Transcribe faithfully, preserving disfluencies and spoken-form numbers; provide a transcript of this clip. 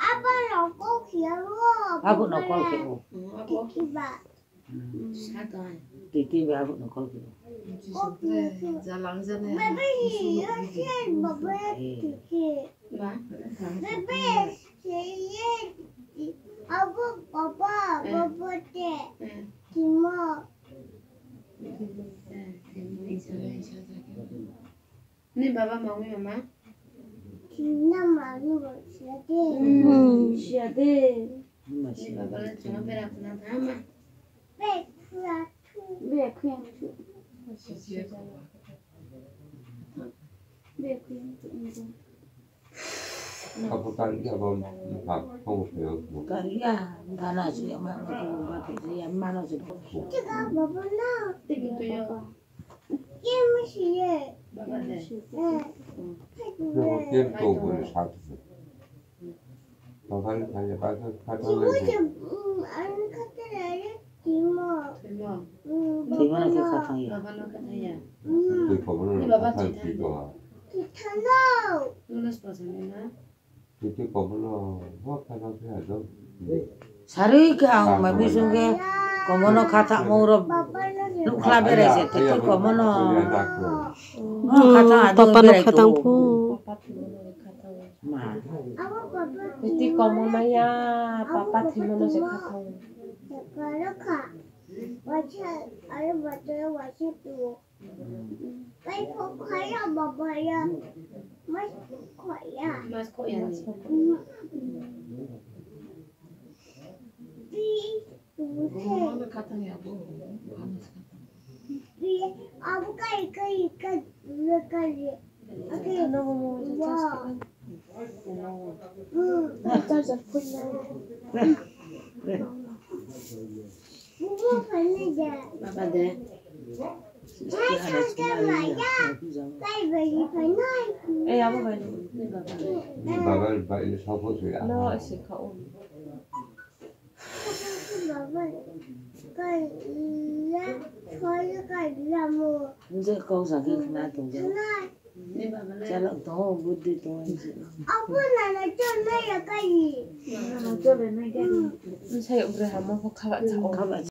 Abono call khe o. Abono call khe o. Titi ba. Titi ba abono call khe o. Baba, baba, titi. Baba, abo baba, baba te. Timo. Ni baba mami mama? Tina mami bo siya de. Hmm, siya de. Ni baba le chunga bera kuna thama. Be khuya thu. Be khuya thu. Be khuya thu. Apa kali apa? Apa? Kamu saya. Kali ya, dana sih yang mana tu, mana tu, yang mana tu. Tiga baba na. Tiga baba. Kem siye. Baba de. Eh. Kem to bole satu. Baba le kaya baba kata le. Timo je, mm, an kata le timo. Timo. Mm, timo na ke kata ya. Baba na kata ya. Mm. Tui komo na kata tito. Tito no. Lunas pasang na. Sarwi khe ang mai bising khe komono khathakmung rok nukla berai se tei komono. Papa no khathang adu papa no berai khathang tongo. Phu. Ma. Tei komono ya papa thwimano se khathang. Pai pho khoya baba ya. Mas khoya. Mas khoya ni. Bi. Bi. Abu kai kai kai kai. Okay. Wow. Mm. Baba de. Eh, abo bai. Baba bai ni sabo se. No, ese ka o. Baba. Kai la, kai la mo. Nje kau sa ke khna tu je. Chalok tongo, buddi tongo. Apo nana chol na ya kai. Nana chol na ya kai. Nsai ugre hamo kho khaba chao. Khaba